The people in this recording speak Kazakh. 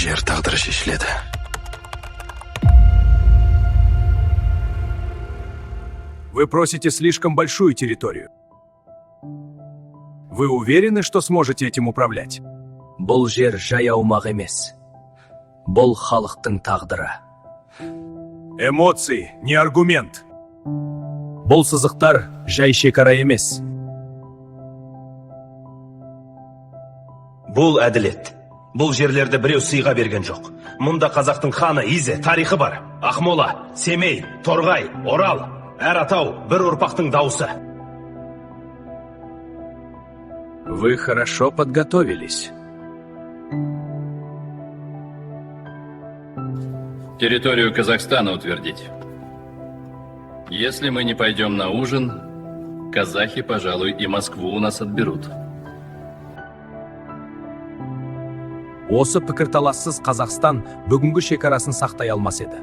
Жер тағдыры шешіледі. Вы просите слишком большую территорию. Вы уверены, что сможете этим управлять? Бұл жер жай аумақ емес. Бұл халықтың тағдыры. Эмоции, не аргумент. Бұл сызықтар жай шекара емес. Бұл әділет. Бұл жерлерді біреу сыйға берген жоқ. Мұнда қазақтың қаны, ізі, тарихы бар. Ақмола, Семей, Торғай, Орал. Әр атау бір ұрпақтың дауысы. Вы хорошо подготовились. Территорию Казахстана утвердить. Если мы не пойдем на ужин, казахи, пожалуй, и Москву у нас отберут. Осы пікірталассыз Қазақстан бүгінгі шекарасын сақтай алмас еді.